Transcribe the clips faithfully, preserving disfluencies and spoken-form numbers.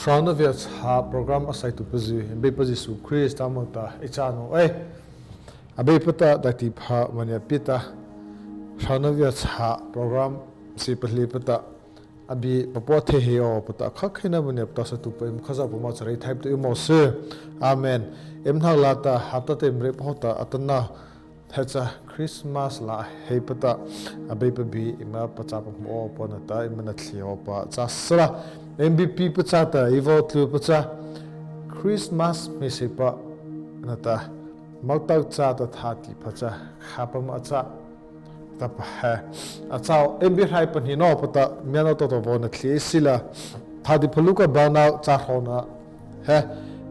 Hrona Viachhâh program a saituhpazy, Beipa Zisu Krista moh ta ei cha naoh ei. Abeipa ta daihti pha maniah pie ta, Hrona Viachhâh program sie palihpa ta, a bie papua thei heih awpa ta, khokheina maniah pie ta saituhpa eima Khazohpa moh cha reithaipa ta y mawh sy. Amen. Eima hnohta hmahta ta eima reih pahâ ta, atanoh he cha Christmas lâ heihpa ta, Abeipa bie eima pachâ pahmô awpa nata eima nathlie awpa châ sala. Eima biepipa châta ei vaw tlupa cha, Christmas hmeiseihpa nata, moto châta thâtihpha cha khâpa ma a châ, tahpa he a châ. Eima biehrai pahnina awpa ta miano tawhta vaw nathlie ei sila. Thâtihpha Luka bâna châ hrawhna he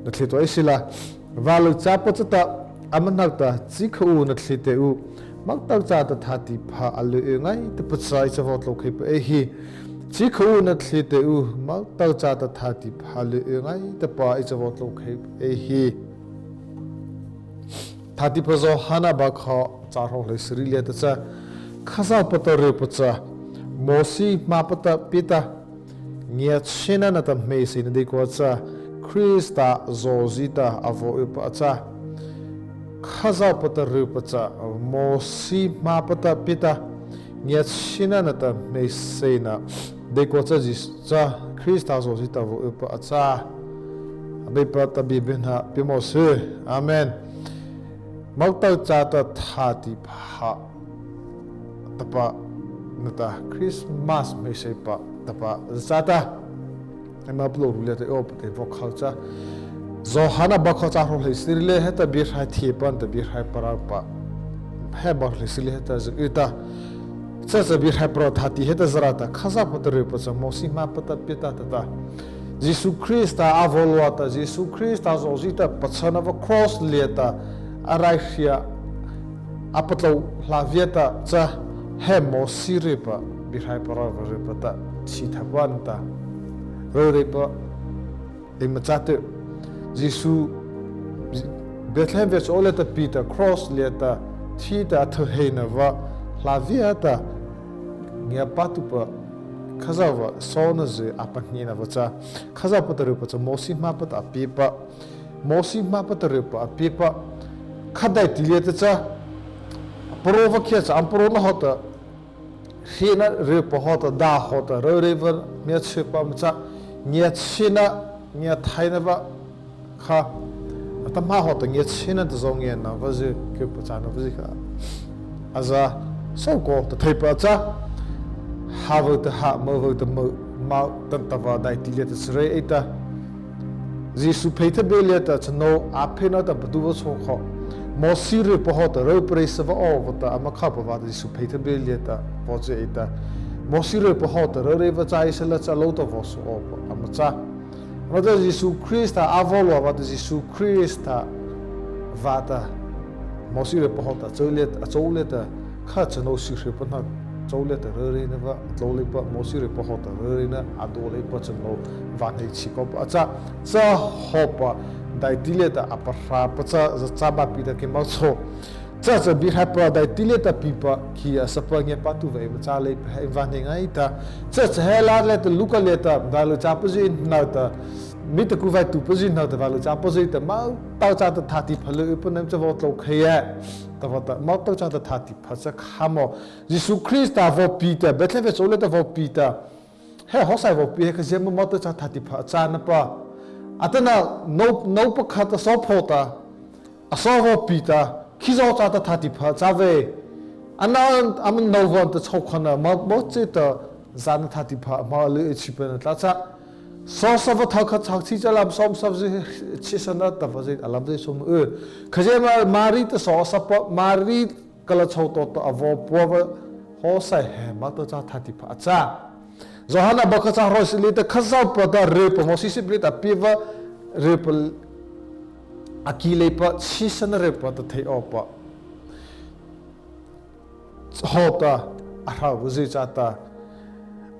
nathlie tua ei sila. Vâlyuhchâpa chata ama hnohta, Chi kha u nathlie teh u, moto châta thâtihpha a lyu y ngaitapa cha ei cha vaw tlôkheipa ei hih. Chi kha u nathlie teh u, moto châta thâtihpha a lyu y ngaitapa ei cha vaw tlôkheipa ei hih. Thâtihpha Zawhana bâkha châ hrawh hleisari liata cha, Khazohpa ta ryupa cha Mawsi hmâpa ta pie ta, ngiachhiena nata hmeiseihna deikua cha Krista zawhzi ta a vaw ypa a châ. Khazohpa ta ryupa cha Mawsi hmâpa ta pie ta, ngiachhiena nata hmeiseihna deikua cha Zisu cha Krista zawhzi ta a vaw ypa a châ. Abeipa ta bie byhnâ pie mawh sy. Amen. Moto châta thâtihpha tahpa nata Christmas hmeiseihpa tahpa zy châta, eima palôhru liata y awpa ta ei vaw khao cha, Zawhana bâkha châ hrawh hleisari liata heta biehrai thiehpa nata biehrai parâpa he bâkha hleisari liata heta zy y ta, cha cha biehrai parâ thâtih heta zy râh ta, Khazohpa ta ryupa cha Mawsi hmâpa ta pie ta tahpa ta, Zisu Krista a vaw luah ta, Zisu Krista zawhzi ta pachhana vâ kraws liata a raihria, a patlô hlâ via ta cha, he Mawsi ryupa, biehrai parâ vâ ryupa ta, chhihthapa nata ryureipa eima châ tyh. Zisu Bethlehe viachhah liata pie ta, kraws liata thi ta, a thyu heihna vâ hlâ via ta, ngiapâtuhpa Khazohpa sawnazy a pahnina vâ cha, Khazohpa ta ryupa cha Mawsi hmâpa ta a piepa, Mawsi hmâpa ta ryupa a piepa, kha daihti liata cha, parao vâ khiah cha ama paraona hawhta, hriena ryupa hawhta, dâh hawhta ryurei vâ hmiachhiepa ama châ. Ngiachhiena, ngiathaina vâ kha, atahmâ hawhta ngiachhiena ta zawhngiahna vâ zy, kyhpachâna vâ zy kha a za, sawkaw ta theipa a châ. Hâhpa ta hâh, mopa ta moh, moh ta tahpa daihti liata cha rei ei ta, Zisu phei thaby liata chanô a pheina ta patu vâ chhao kha, Mawsi ryupa hawhta ryureisa vâ awpa ta ama khâpa vâta Zisu phei thaby liata vaw chei ei ta, Mawsi ryupa hawhta ryurei vâ châ ei sala cha lô ta vaw sô awpa ama châ. Nata Zisu Krista a vaw luah vâta Zisu Krista vâta Mawsi ryupa hawhta a chô liata, a chô liata, kha chanô sihriapa hnohta chô liata ryureina vâ a tlô leipa, Mawsi ryupa hawhta ryureina a do leipa chanô vâ hnei chi kawpa a châ. Cha hawhpa daihti liata a pahrâpa cha, za châ bâ pi ta keimo chhao, cha cha biehrai parâ daihti liata piepa, khih a sapa ngiapâtuhpa eima châ leipa he eima vâ hnei ngaita. Cha cha he lâ liata, Luka liata vâlyuhchâpazy hnohta, mi ta ku vaituhpazy hnohta vâlyuhchâpazy ta moto châta thâtihpha lyu ypa eima cha vaw tlôkhei ei, tahpa ta moto châta thâtihpha cha khâ mawh. Zisu Krista vaw pie ta, Bethlehe viachhah liata vaw pie ta, he hawsai vaw pie he khazia ma moto châta thâtihpha a châ na pa? Atanoh nô, nô pakha ta sawphaoh ta, a saw vaw pie ta, khizaw châta thâtihpha a châ vei? Ano, ama nô vaw ta chhôhkha ma, moh chi ta, zâna thâtihpha ama lyu ei chi pa na tlâh cha, sawsa vâ thokha chhôh chi cha lam sawmsa zy, chisana tahpa zy a lam zy sawm y. Khazia ma Mari ta saw a sapa, Mari kala chhôh tawhta a vaw pua vâ, hawsai he moto châta thâtihpha a châ? Zawhana bâkha châ hrawh hleisari liata Khazohpa ta ryupa, Mawsi sip liata a pie vâ ryupa, a ki leipa, chisana ryupa ta thei awpa hawhta a hropazy châta,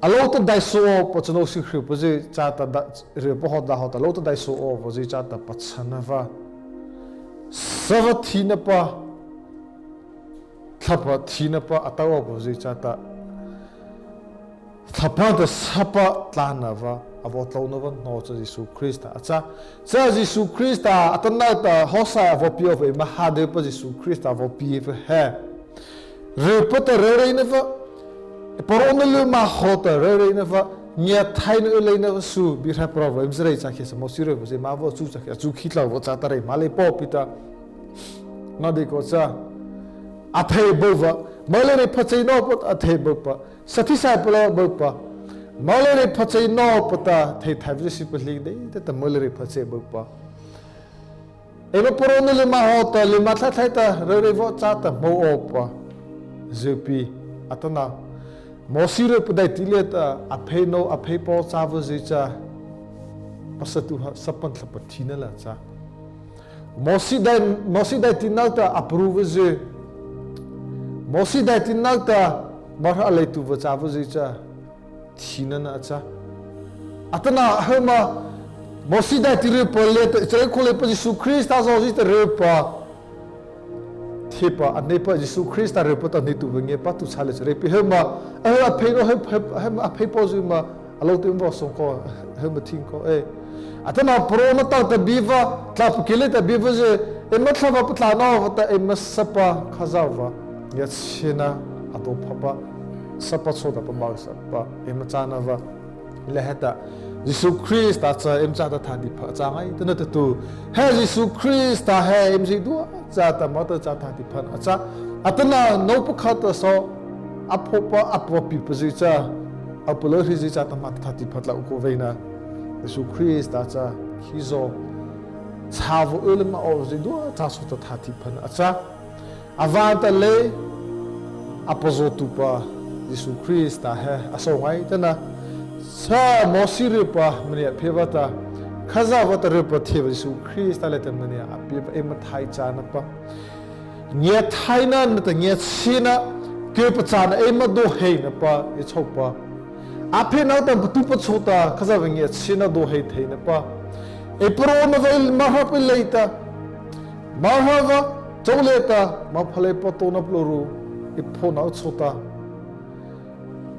a lô ta dai sô awpa chanô sihriapazy châta, ryupa hawhta, dâh hawhta lô ta dai sô awpazy châta pachhana vâ, sapa thinapa, thlahpa thinapa a tao awpazy châta, thlahpa ta sapa tlâna vâ a vaw tlôna vâ no cha Zisu Krista a châ. Cha Zisu Krista atanoh ta hawsaih a vaw pie awpa eima hâ deipa Zisu Krista a vaw pie awpa he, ryhpa ta ryureina vâ, paraona lymâ hawhta ryureina vâ, ngiahthaina yleina vâ su bie hra para vâ eima zy reih cha khiahta Mawsi ryhpa zy ma vaw chu cha khiahta chu khitla vaw cha ta reih ma lei pawpi ta, na dei kaw cha, a thei bâ vâ, moleina pha cheina awpa ta a thei bâpa, sathi sai pala bâpa, moleina pha cheina awpa ta thei thai vâ zy si pali dei ta ta moleina pha chei bâpa. Eima paraona lymâ hawhta lymâ thai thai ta ryurei vaw cha ta hmô awpa zypi, atanoh Mawsi ryhpa daihti liata a phei no a phei paw châ vâ zy cha, pasatuhpa sapa thlahpa thina la cha, Mawsi daih, Mawsi daihti no ta a paru vâ zy, Mawsi daihti no ta Mara a leituh vâ châ vâ zy cha, thina na a châ. Atanoh hawma, Mawsi daihti ryhpa liata Izarei kho leipa Zisu Krista zawhzi ta ryhpa, thiehpa a hneipa Zisu Krista ryhpa ta hneituhpa ngiapâtuh châ lei cha ryhpa hawma, a phei no, hawma a phei paw zy ma, a lô ta eima vaw sâh kaw, hawma thei kaw e. Atanoh paraona tawhta bie vâ, thlahpa kei liata bie vâ zy, eima thlahpa patlâhna vâta eima sapa Khazohpa ngiachhiena a do phapa, sapa chôta pamosapa eima châna vâ liata heta, Zisu Krista cha eima châta thâtihpha a châ ngaita na tahpa tu, he Zisu Krista he eima zydua châta moto châta thâtihpha a châ. Atanoh nô pakha ta saw, a phopa a papipazy cha, a palôh hrizy châta ma thâtihpha tlôh kaw vei na, Zisu Krista cha khizaw, chhâ vâ yleina ma aw zydua châ chôta thâtihpha a châ. Avâ ta lei, a pazaotuhpa Zisu Krista he a saw ngaita na, cha Mawsi ryhpa maniah pie vâta, Khazohpa ta ryhpa thiehpa Zisu Krista liata maniah a pie vâ eima thai châna pa, ngiahthaina nata ngiachhiena, kyhpachâna eima do heihna pa ei chhopa, a phei no ta patu pachôta Khazohpa ngiachhiena do heih theina pa, ei paraona vâ Mara pa lei ta, Mara vâ chô liata ma phaleipa tôhna palôhru ei phaohna chôta,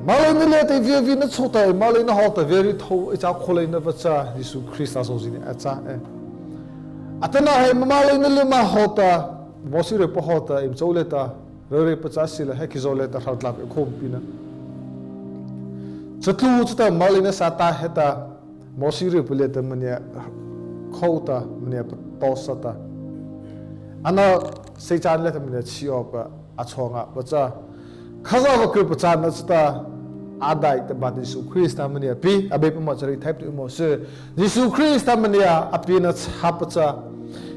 moleina liata ei viavina chôta, ei moleina hawhta via reithôh ei châ khao leina vâ cha Zisu Krista zawhzi nata a châ e. Atanoh he moleina lymâ hawhta, Mawsi ryhpa hawhta eima chô liata ryureipa châ sala he khizaw liata hrotlâh ei khoh pie na, chatlu chata moleina sa ta heta, Mawsi ryhpa liata maniah khô ta maniah patosa ta, ano seichâna liata maniah chhi awpa a châ ngâpa cha, Khazohpa kyhpachâna chata a daih tahpa ta Zisu Krista maniah pie, Abeipa moh cha reithaipa tu eimo sy, Zisu Krista maniah a piena châpa cha,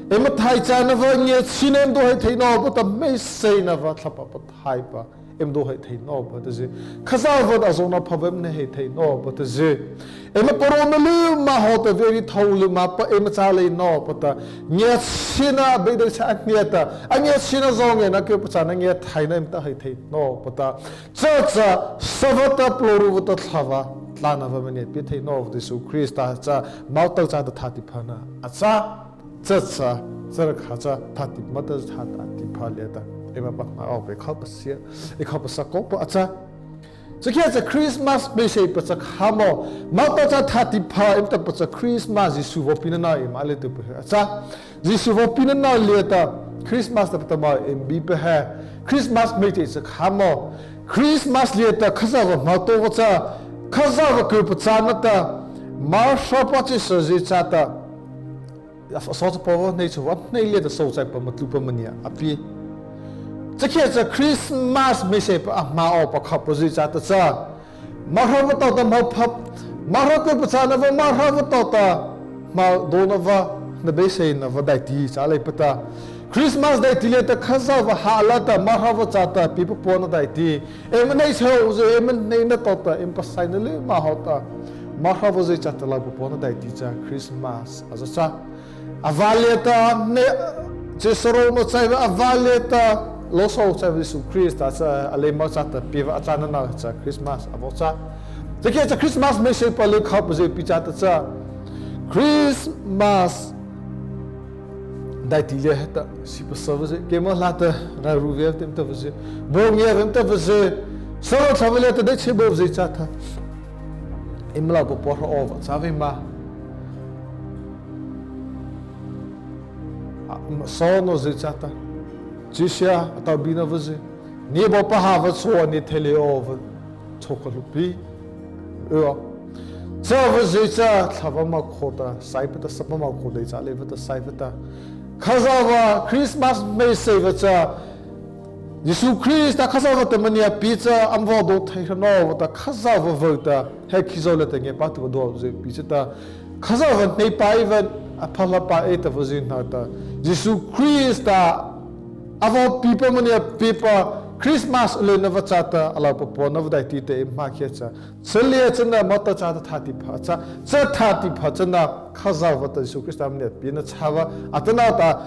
eima thai châna vâ ngiachhiena eima do heih thei nawpa ta hmeiseihna vâ Thlahpa Pathaihpa eima do heih thei nawpa ta zy, Khazohpa ta azaona pha vâ eima hnei heih thei nawpa ta zy, eima paraona lymâ hawhta via reithôh lymâpa eima châ lei nawpa ta, ngiachhiena a beidei cha a hnei ta, a ngiachhiena zawngâna kyhpachâna ngiahthaina eima tah heih thei nawpa ta, chacha sapa vâta palôhru vâta Thlahpa tlâna vâ maniah pie thei nawpa ta Zisu Krista cha moto châta thâtihpha na a châ. Chacha, châhrasala cha thâtih moto châta thâtihpha liata eima pahno awpa ei khopa sia, ei khopa sa kawpa a châ. Cha khiahta cha Krismas hmeiseihpa cha khâ mâ, moto châta thâtihpha eima tahpa cha Krismas Zisu vaw piena no eima lei tahpa a châ. Zisu vaw piena no liata Krismas tahpa ta ma eima bipa he, Krismas hmeiseih cha khâ mâ, Krismas liata Khazohpa hmotaopa cha, Khazohpa kyhpachâna ta, Mara pa chyhsazy châta a sawchapawpa hnei chhôh vâ hnei liata sawchaipa matlupa maniah a pie. Cha khiahta cha Krismas hmeiseihpa a hmâ awpa khopazy châta cha, Mara vâta ta hmo pha, Mara kyhpachâna vâ, Mara vâta ta hmo dona vâ, hnabeiseihna vâ daihti châ leipa ta, Krismas daihti liata Khazohpa hâ la ta Mara vâ châta pie papuana daihti, eima hnei chhôhzy, eima hneina tawhta eima pasaina lymâ hawhta, Mara vâzy châta la papuana daihti cha Krismas a za châ. Avâ liata hnei, chyhsa rônah chaipa, avâ liata lôsô chaipa Zisu Krista cha a lei ma châta pie vâ a châna no cha Krismas a vaw châ. Cha khiahta cha Krismas hmeiseihpa lei khopazy pi châta cha, Krismas daihti liata heta sipasa vâzy, keima hlâta rairu vei eima tahpazy, baona vei eima tahpazy, sala thla vâ liata dei chhei baozy châta, eima lâ papua hra awpa châ vei ma. A, sawzy chata, chysia a tao bina vaw zy, nie baopa hapa chô a nie thei lei awpa, chhôhkha hluhpi. Ua, châ vaw zy cha, thlahpa ma kho ta sai vâta, sapa ma kho dei châ lei vâta sai vâta, Khazohpa Christmas hmeiseihpa cha, Zisu Krista Khazohpa ta maniah a pie cha ama vaw do thei hra nawpa ta Khazohpa vaw ta, he khizaw liata ngiapâtuhpa do zy pi chata, Khazohpa hneipa ei vaw, a pha hlapa ei ta vaw zy hnohta, Zisu Krista a vaw piepa maniah a piepa Christmas alyna vâ chata a lâ papuana vâ daihti ta eima khei cha, cha liata chana mata chata thâtihpha cha, cha thâtihpha chana Khazohpa ta Zisu Krista maniah a piena châpa, atanoh ta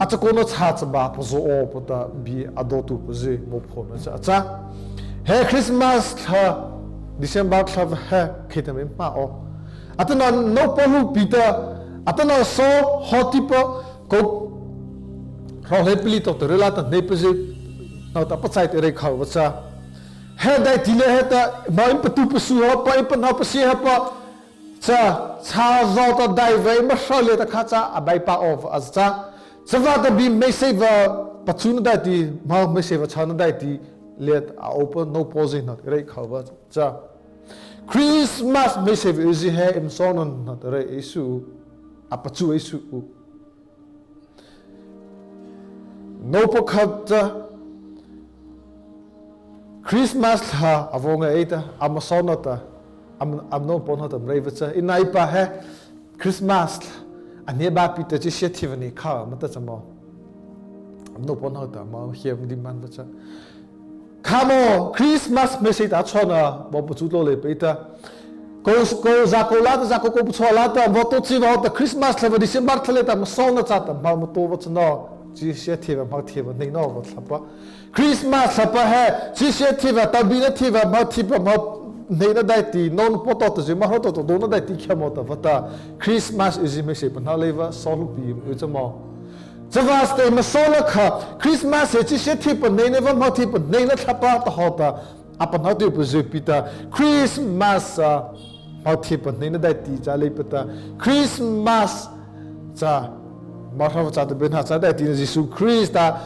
a chakaona chhâ cha ba pazao awpa ta bie a do tuhpa zy moh phana cha a châ. He Christmas thla, December thla he kheihta ma eima aw. Atanoh nôpaw hluhpi ta, atanoh saw hawtipa, kô, hrawh hlei palih tawhta rei la ta hneipa zy hnohta pachai ta rei khao vâ cha, he daihti liata heta ma eima patu pasu hapa, eima pahno pasia hapa, cha, chhâzaw ta daihti vei ma hra liata kha cha a baipa awpa a châ. Chavâta bie hmeiseihpa pachuna daihti, hmo hmeiseihpa châna daihti liata a ypa nôpaw zy hnohta rei khao vâ cha, Christmas hmeiseihpa yzie he eima sawzy hnohta rei ei su, a pachu ei su u. Nôpaw kha ta Christmas thla a vaw ngia ei ta, ama sawzy ta, ama, ama nôpaw hnohta eima rei vâ cha, ei naipa he Christmas thla a nie bâpi ta chysia thiepa nie kha ma ta cha ma, ama nôpaw hnohta ma hiam di man vâ cha, kha ma Christmas hmeiseih ta chhâna vaw pachu tlôh leipa ei ta, kô, kô zakô lâta, zakô kô pachâ lâta vaw tao chi vâta Christmas thla vâ December thla liata ama sawzy chata ma ama tao vâ cha no, chysia thiepa, hmo thiepa hnei nawpa thlahpa, Christmas thlahpa he chysia thiepa, tao bina thiepa, hmo thiepa, hmo hneina daihti, nô nôpaw tawhta zy, ma hra tawhta dona daihti khamo ta vâta, Christmas yzie hmeiseih pahno lei vâ saw hluhpi ei cha ma. Chavâta eima sawzy kha Christmas he chysia thiepa hneina vâ, hmo thiepa hneina thlahpa ta hawhta, a pahno tyhpa zy pi ta, Christmas a hmo thiepa hneina daihti châ leipa ta, Christmas cha, ma hra vâ chata byhnâ châ daihti na Zisu Krista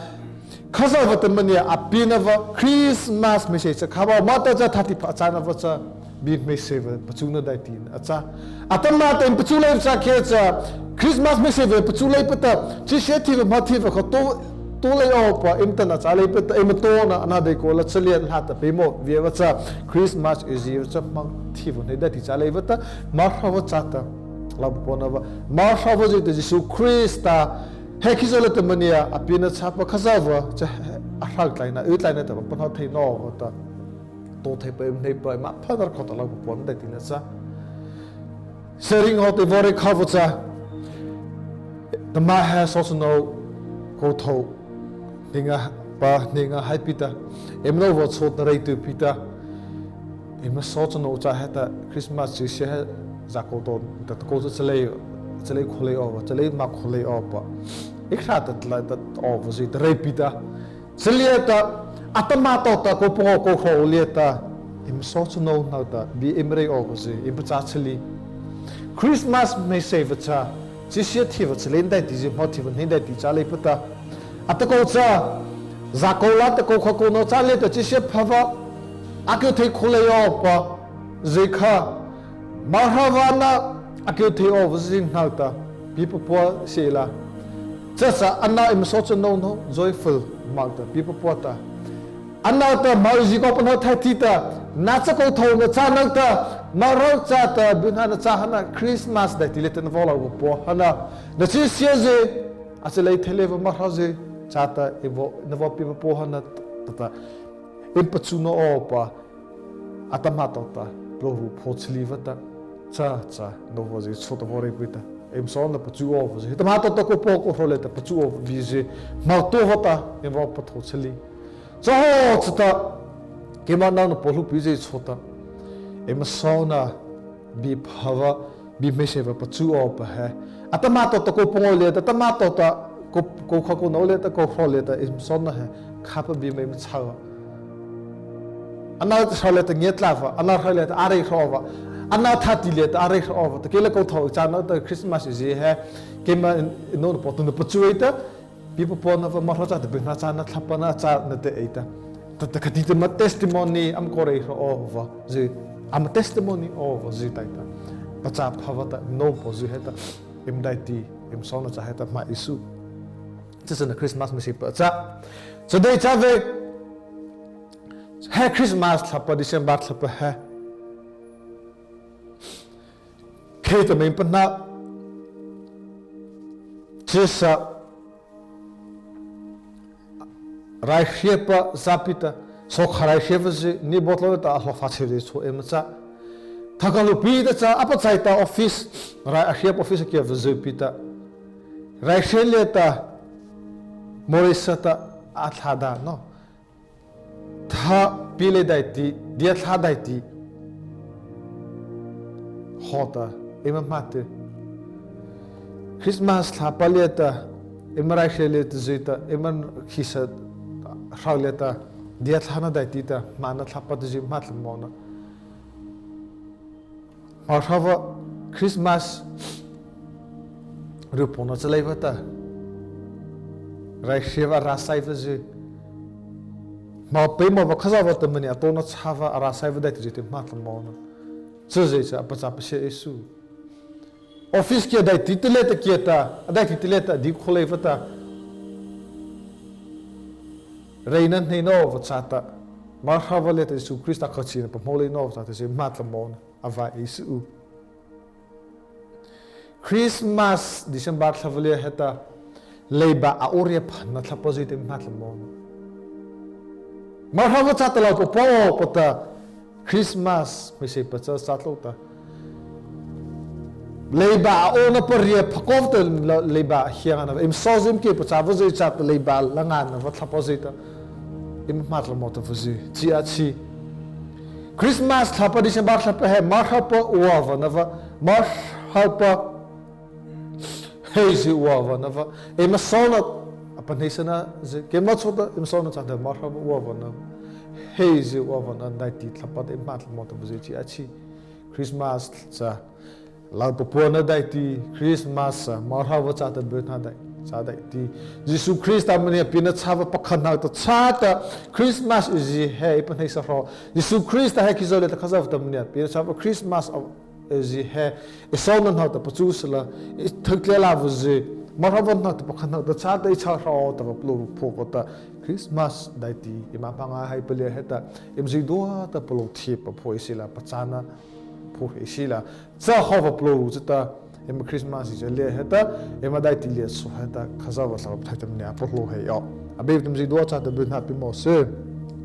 Khazohpa ta maniah a piena vâ Christmas hmeiseih cha kha ma, ma ta cha thâtihpha châna vâ cha, bie hmeiseihpa pachuna daihti a châ. Atahmâ ta eima pachu lei cha kei cha, Christmas hmeiseihpa pachu leipa ta, chysia thiepa, hmo thiepa kha tao, tao lei awpa eima tahna châ leipa ta, eima taona a na dei kaw la cha liana hlâta peimawh via vâ cha, Christmas yzie cha hmo thiepa hnei daihti châ leipa ta, ma hra vâ chata, lâ papuana vâ, ma hra vâ zy ta Zisu Krista he khizaw liata maniah a piena châpa Khazohpa cha, a hra tlaina, y tlaina ta pahno thei nawpa ta, tao theipa eima hneipa eima pha na khoh ta lâ papuana daihti na châ. Sharing hawhta vaw rei khao vâ cha, tahmâ he sawchanô kô thôh, hnei nga, pa hnei nga hai pi ta, eima nô vaw chô ta rei tyh pi ta, eima sawchanô cha heta Christmas chysia he zakô tao ta, ta kô cha chalei, chalei kho lei awpa, chalei ma kho lei awpa, ei hra ta tlai ta awpa zy ta rei pi ta, cha liata, atahmâ tawhta kô pangawh kô hrawh liata, eima sawchanô hnohta bie eima rei awpa zy eima pachâ chhih. Christmas hmeiseihpa cha, chysia thiepa châ leina daihti zy, hmo thiepa hnei daihti châ leipa ta, atakô cha, zakô lâta kô kha kô no châ liata chysia pha vâ, a kyh thei kho lei awpa zy kha, ma hra vâ na, a kyh thei awpa zy hnohta pie papua sala, chata ano eima sawchanô no joyful ma ta pie papua ta, ano ta ma yzie kaw pahno thai thei ta, na cha kô thôh na châ no ta, ma hra chata byhnâ na châ hana Christmas daihti liata na vaw lâ papua hana, na chysia zy a chalei thei lei vâ, ma hra zy chata ei vaw, na vaw pie papua hana, ta ta, eima pachuna awpa, atahmâ tawhta tlôh ru pho chhih vâta, cha cha nô vaw zy chô ta vaw rei pi ta, eima sawzy pachu awpa zy, tahmâ tawhta kô pangawh kô hrawh liata pachu awpa bie zy, ma tao vâta ei vaw patho chhih. Cha hawh chata, keima nô nôpaw hluhpi zy chô ta, eima sawzy bie pha vâ, bie hmeiseihpa pachu awpa he, atahmâ tawhta kô pangawh liata, atahmâ tawhta kô, kô kha kô no liata, kô hrawh liata eima sawzy he khâpa bie ma eima châ vâ, ano hra liata ngia tlai vâ, ano hra liata a rei hra vâ, Ano thâtih liata a reih hra awpa ta, kei la kô thôh ei châ nawpa ta Krismas zy he, keima nô nata patu na pachu ei ta, pihpapuana vâ Mara châta byhnâ châ na, thlahpa na châ na teh ei ta, tahpa ta khati ta ama testimony ama kô reih hra awpazy, ama testimony awpazy taihta, pachâ phapa ta nôpazy heta, eima daihti, eima sona châ heta hmâh ei suh. Chyhsa na Krismas hmeiseihpa châ, cha dei châ vei. He Krismas thlahpa, December thlahpa he, kheihta ma eima pahno, chyhsa raihriapa châ pi ta, sawhkhâ raihriapazy, nie baotlôh liata a hlaopa chhie zy chhao eima châ. Thokha hluhpi ta cha a pachâ ei ta office, rai a hriapa office a kiavazy pi ta, raihria liata, morei sa ta, a thlâh dâh no, tha pie lei daihti, diathlah daihti hawhta eima hmâ tyh. Krismas thlahpa liata, eima raihria liata zy ta, eima khihsa hra liata, diathlah na daihti ta hmâna thlahpa ta zy hmâ tlyma mawh na, Mara hapa Krismas ryupaw châ leipa ta, raihriapa a râh saipazy, hmo peimawhpa Khazohpa ta maniah a taona châpa a râh saipa daihti zy ta hmâ tlyma mawh na, chyhsazy cha a pachâ pasia ei suh. Office kiah daihti tlyh ta, kiah ta, a daihti tlyh ta a di khao leipa ta, reina hnei nawpa châta, Mara hapa liata Zisu Krista kha china pahmô lei nawpa châta zy hmâ tlyma mawh na, a vaw ei suh u. Krismas December thlahpa liata heta, leiba a o riahphana thlahpazy ta eima hmâ tlyma mawh na, Mara hapa châta la pahnopa ta, Krismas hmeiseihpa cha châ tlôh ta, leiba a o nawpa riahphana kaw ta, leiba a hiahna nawpa, eima sawzy eima kei pachâpazy châta leiba la ngâna nawpa thlahpazy ta eima hmâ tlyma mawh ta vaw zy chi a chi. Krismas thlahpa, December thlahpa he Mara hapa uapa nawpa, Mara hapa hezy uapa nawpa, eima sona, a pahneisana zy keima chôta eima sona châ ta Mara hapa uapa nawpa, hezy uapa na daihti thlahpa ta eima hmâ tlyma mawh ta vaw zy chi a chi. Krismas cha la pahnopa na daihti, Krismas cha Mara hapa châta byhnâ daihti, châ daihti, Zisu Krista maniah piena châpa pakha hnohta châta, Krismas zy he ei pahneisa hra. Zisu Krista he khizaw liata Khazohpa ta maniah piena châpa Krismas zy he ei sona hnohta pachu sala, ei thei tlyh leipazy, Mara hapa hnohta pakha hnohta châta ei châ hra awpa ta vaw palôhru phaopa ta, Krismas daihti eima hmâ ngaita haipa liata heta, eima zydua ta palôh theipa phaoh ei sila, pachâna phaoh ei sila, cha hawhpa palôhru chata, eima Krismas zy liata heta, eima daihti liata chhao heta Khazohpa Thlahpa Pathaihpa ta maniah a palôh heih aw. Abeipa ta eima zydua châta byhnâ pie mawhsy.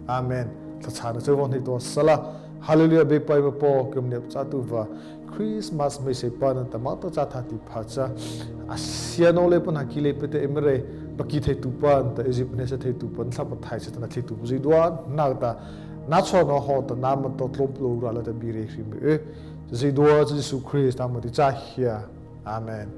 Amen. Thlahchhâna châ vaw hnei tua sala. Halleluiah, Abeipa eima Paw, keima maniah pachâ tyhpa, Krismas hmeiseihpa nata mata châ thâtihpha cha, a sia naw leipa, na ki leipa ta eima rei paki theituhpa nata, ei zie pahneisa theituhpa, Thlahpa Pathaih chata na theituhpa zydua hnohta, na chhao nawpa hawhta nama tawhta tlôh palôhru râh liata bie reih hri mah u. Zydua cha Zisu Krista moh ta ei cha hia. Amen.